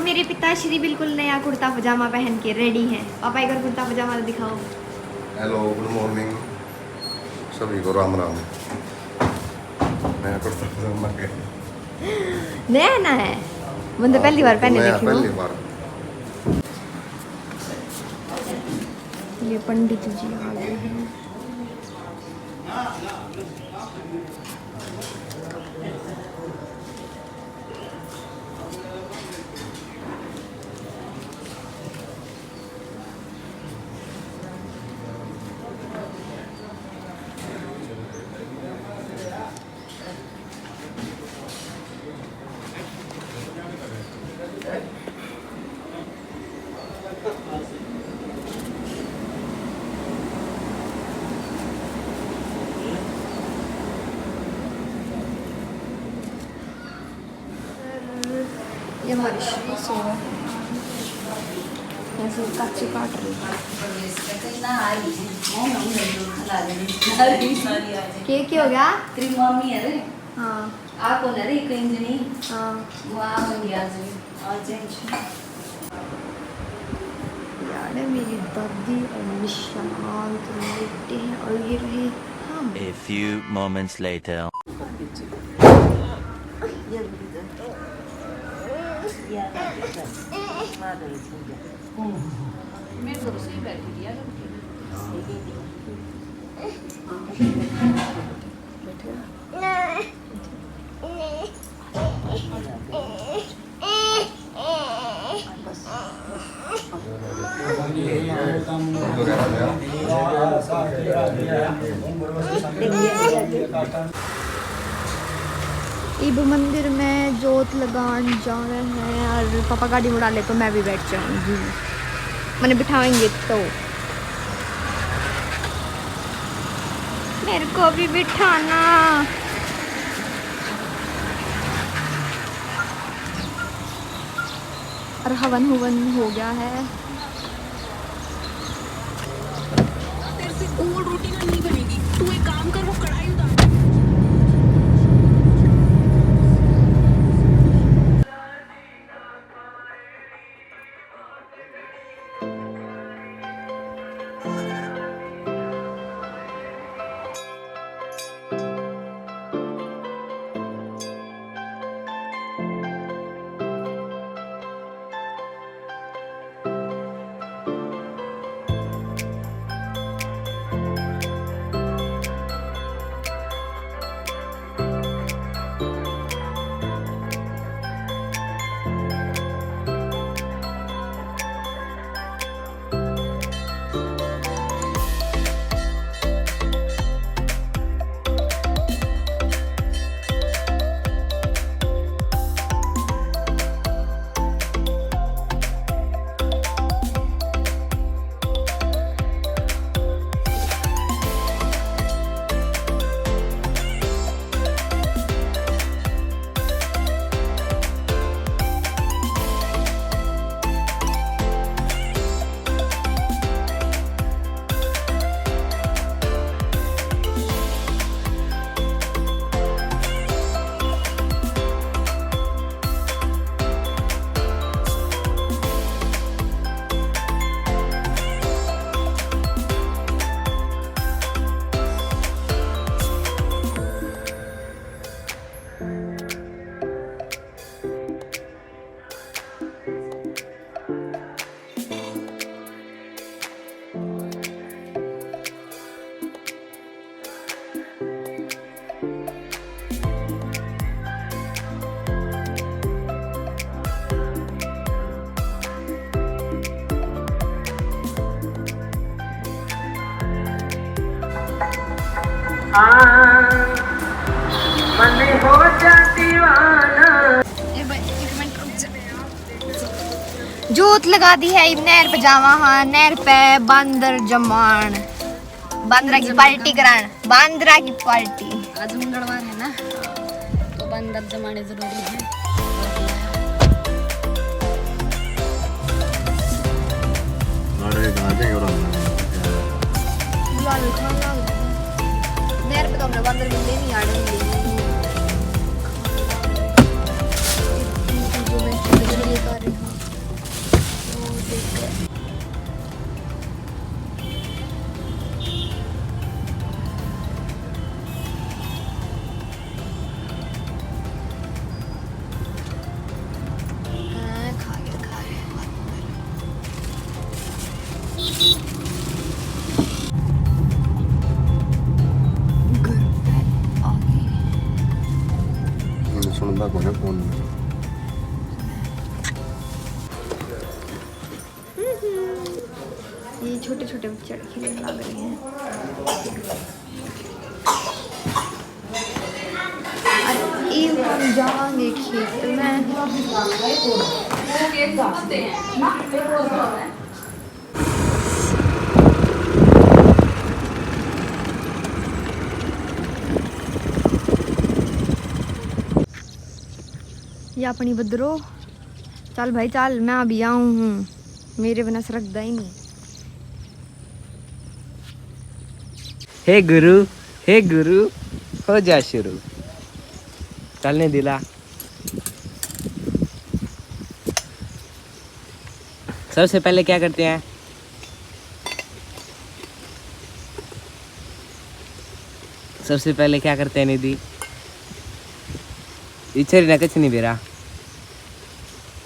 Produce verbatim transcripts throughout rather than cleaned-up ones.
मेरे पिताश्री बिल्कुल नया कुर्ता पजामा पहन के रेडी हैं। पापा, एक बार कुर्ता पजामा तो दिखाओ। हेलो, गुड मॉर्निंग, सभी को राम राम। नया कुर्ता पजामा के नया ना है, मैंने तो हाँ, पहली बार पहने नया, देखी हूँ। पहली बार। ये पंडित जी आ गए हैं। ये हमारी श्री सो ऐसे काची काट रही है। के, के हो गया? तेरी मामी है रे। हाँ। आ कौन है रे, एक इंजनी? हाँ। वो आ होंगी आज भी। आज इंजनी। यार, मेरी दादी और निशांत लेटे हैं और ये रहे हम। A few moments later. इब मंदिर में जोत लगान जावे हैं और पापा गाड़ी मुड़ा ले तो मैं भी बैठ जाऊंगी, मैंने बिठाएंगे तो। मेरे को भी बिठाना। और हवन हुवन हो गया है। तेरे से गोल रोटी ना नहीं बनेगी, तू एक काम कर, वो कढ़ाई उतार। हाँ, मन हो जा दीवाना। ए भाई, एक मिनट रुक जा। जोत लगा दी है, इब नहर पे जावा। हाँ, नहर पे बांदर जमान, बांदरा की पार्टी करान, बांदरा की पार्टी। आज मंगलवार है ना, तो बांदर जमाने जरूरी है। अरे, कहाँ जाएंगे और हम? बुला लो, खाना। नहर पे तो हमने बांदर मिलने नहीं आने मिले। जो मैं चीज़ें लेकर आ रही हूँ। छोटे छोटे बच्चे खेलने लग रहे हैं। और ये हम जाएंगे खेत में। ये अपनी बदरो। चल भाई चल, मैं अभी आऊँ हूँ, मेरे बिना सरकदा ही नहीं। हे गुरु, हे गुरु, हो जा शुरू। चलने दिला। सबसे पहले क्या करते हैं? सबसे पहले क्या करते हैं निधि? इच्छा ना कुछ नहीं बेरा।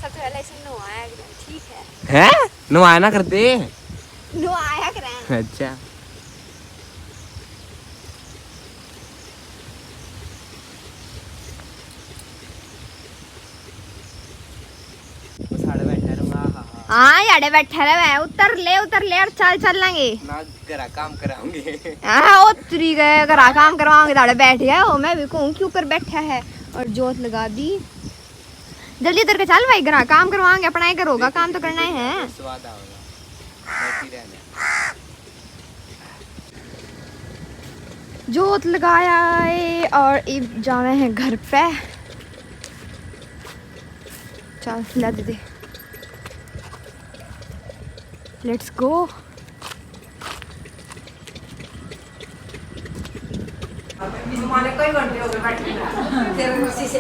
सबसे पहले इसे नहाया करें, ठीक है? हैं? नहाया ना करते? नहाया करें। अच्छा। बस आड़े बैठा रहूंगा, हाँ, हाँ। हाँ, आड़े बैठा रहे, उतर ले, उतर ले और चल, चल लेंगे। ना, घरा काम कराऊंगे। हाँ, उतरी गए, घरा काम करवाओगे, आड़े बैठ गए हो, मैं भी कहूँ कि ऊपर बैठा है। और जोत लगा दी। जल्दी उतर के चल भाई, घरा काम करवाएंगे, अपना ही घर होगा, काम तो करना ही है। स्वाद आओगा, बैठी रहना। जोत लगाया है और इब जावे हैं घर पे। चल, ला दे दे। Let's go। तुम्हारे कई घंटे हो गए बैठे हुए। तेरे उसी से,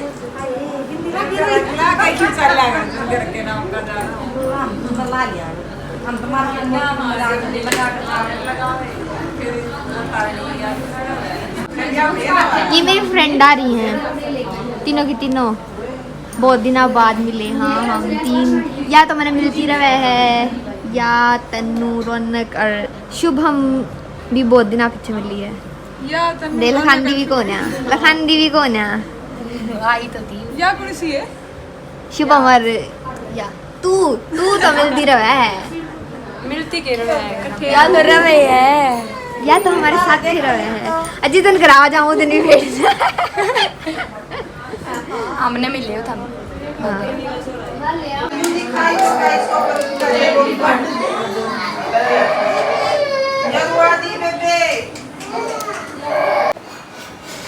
ये मेरी फ्रेंड आ रही हैं, तीनों की तीनों। बहुत दिनों बाद मिले, हाँ, हम तीन। या तो मैंने मिलती रहे है, या तन्नू, रौनक और शुभम भी बहुत दिनों पीछे मिली है। या तन्नू, दे, लखांदी भी कौन है, लखांदी भी कौन है? आई तो थी। या कौन सी है? शुभम और या तू, तू तो मिलती रहे है। मिलती के रहे है, इकट्ठे। या तो रहे है। या तो हमारे साथ ही रहे है। अजी दिन करा जाऊँ दिन भी भेज। हमने मिले हो थम। हाँ।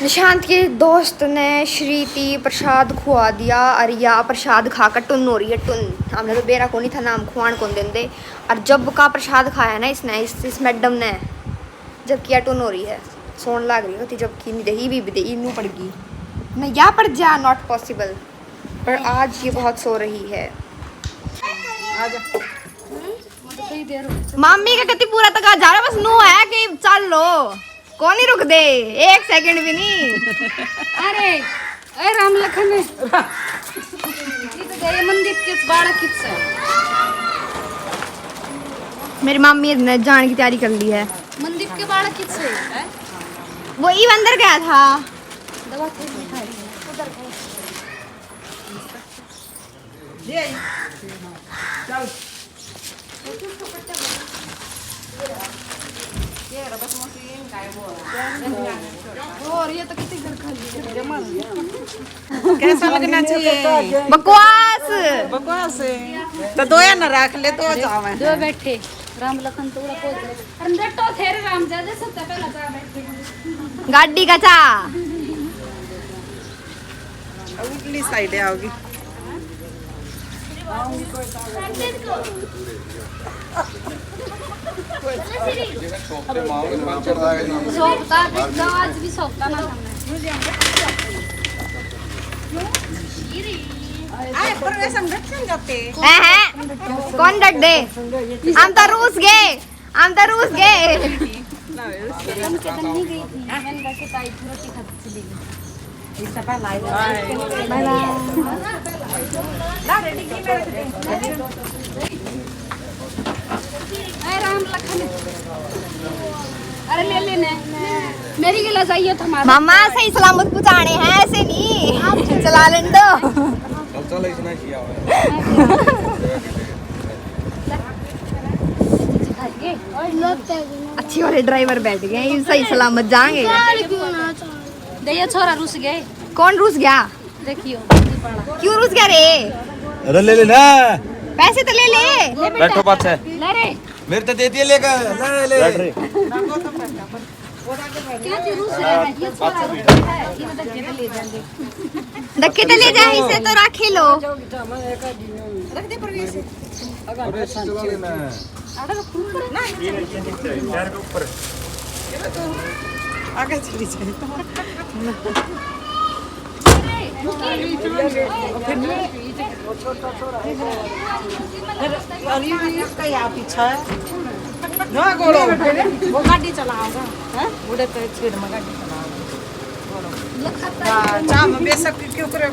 निशांत के दोस्त ने श्रीति प्रसाद खुआ दिया और या प्रसाद खाकर टुन हो रही है, टुन। हमने तो बेरा को नहीं था, नाम खुआन कौन देंदे। और जब का प्रसाद खाया है ना इसने, इस, इस मैडम ने, जब किया टुन हो रही है, सोन लाग रही होती, जब की नहीं दही भी दे इनू पड़ गई। मैं या पड़ जा, not possible। पर आज ये बहुत सो रही है। मामी का कति पूरा तक आ जा रहा, बस नू है कि चल लो, कौन ही रुक दे, एक सेकंड भी नहीं। अरे, ए राम लखन, ये तो गए मंदिर के बालक किस है? मेरी मामी ने जान की तैयारी कर ली है। मंदिर के बालक किस है? वो ई अंदर गया था। दवा थैली उठा रही है। उधर गए। ले आई। चल। और ये तो कितनी घर खाली है, जमा नहीं है। कैसा लगना चाहिए? बकवास। बकवास है। तो दो या ना रख ले, दो जावे। दो बैठे। राम लखन तो पूरा पोज ले। अरे डटो थे रे राम, जा, जा, सबसे पहला जा बैठे। गाड़ी का चा। अब उतली साइड आओगी। सोखता भी तो आज भी सोखता ना हमने। आए, पर वे संरक्षण जाते। हैं, हैं? कौन डट दे? हम तो रूस गए। हम तो रूस गए। हम कदम नहीं गई थी, मैंने कहा कि ताई की रोटी खाती चली गई। इससे पहले आई। Bye bye. ला रे, डिग्गी में रख दे। ए राम लखन। अरे ले लेने। मेरी गिला जाइए तो हमारा। मामा सही सलामत पहुंचाने हैं, ऐसे नहीं। चला लेने दो। चल, चल, इसने किया हुआ है। अच्छे वाले ड्राइवर बैठ गए, सही सलामत जाएंगे। दे, ये छोरा रुस गए। कौन रुस गया? देखियो, क्यों रुस गया रे? अरे ले ले ना। पैसे तो ले ले। बैठो पाछे। ले रे। मेरे तो दे दिए लेकर। ले ले। क्या चीज रुस रहा है? ये छोरा रुस रहा है। ये तो धक्के तो ले जाएंगे। धक्के तो ले जाए, इसे तो रख ही लो। रख दे पर इसे। अरे, ऐसे चला लेना है। आगे चली जाए। अरे, इसका यहाँ पीछा है। ना गोलो। वो गाड़ी चलाओगा, हैं? बूढ़े पे छेड़ में गाड़ी चलाओगा। हाँ, चाह में बेशक क्यों करे?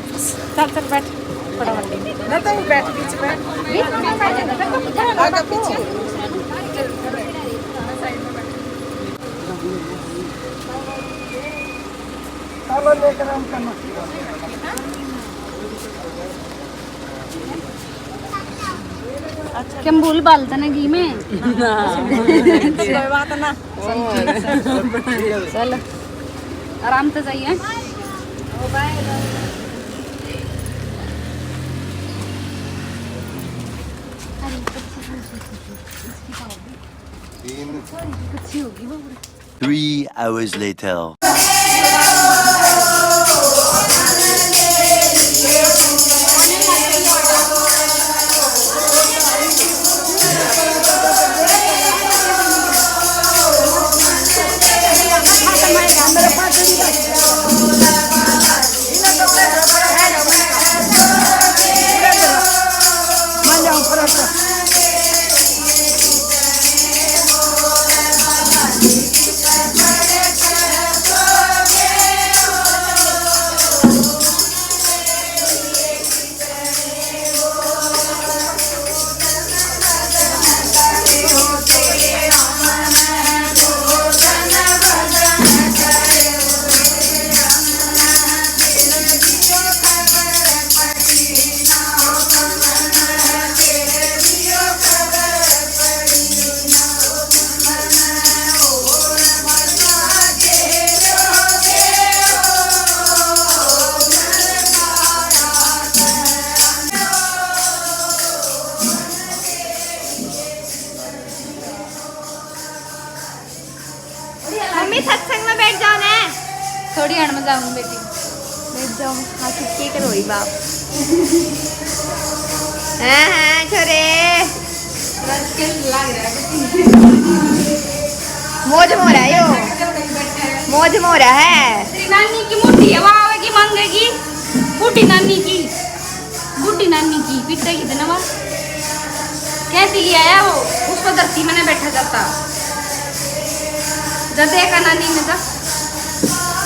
चल, चल, बैठ, फटाफट। ना तो बैठ, बीच में। आगे पीछे। सामान लेकर हम करना। क्या भूल भाल तो ना गई मैं? कोई बात ना। चल, आराम से जाइए। Three hours later. मम्मी, सत्संग में बैठ जाओ ना। थोड़ी हण में जाऊंगी बेटी। बैठ जाओ। हाँ, छुट्टी करो ही बाप। हाँ, हाँ, छोरे। मौज में हो रहा है यो। मौज में हो रहा है। तेरी नानी की मोटी है, वो आवेगी, मांगेगी। बूढ़ी नानी की। बूढ़ी नानी की पीटे की दिन वा कैसी ले आया वो, उसको धरती में ना बैठा जाता। जदे का नानी ने तो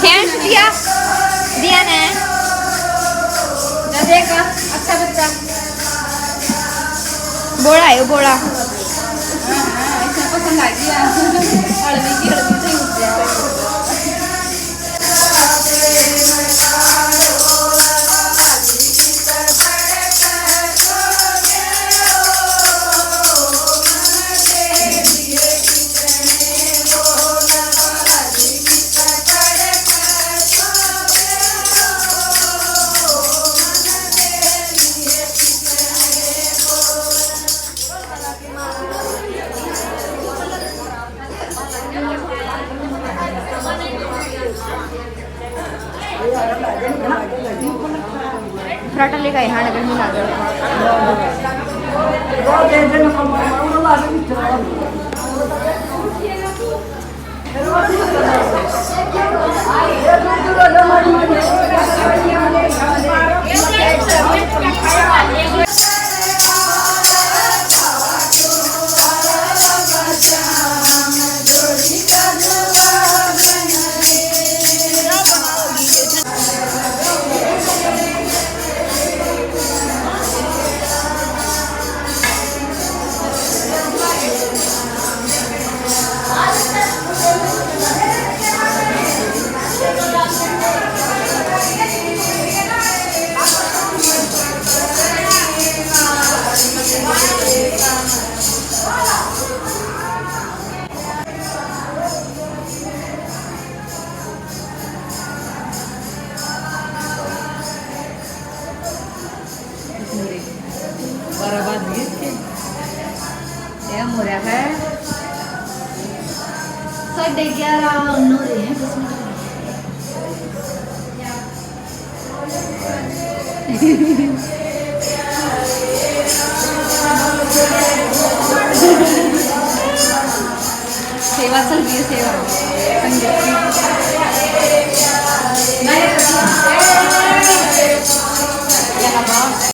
hands दिया, दिया ने। जदे का अच्छा बच्चा। बोला है वो, बोला। हाँ, हाँ, इसे पसंद आ गया। हलवी की हलवी से उठ गया। फराटा लेकर आए, हाँ, गर्मी ना कर। हो रहा है साढ़े ग्यारह, नौ रहे हैं, दस मिनट। सेवा चल रही है, सेवा। संगत की।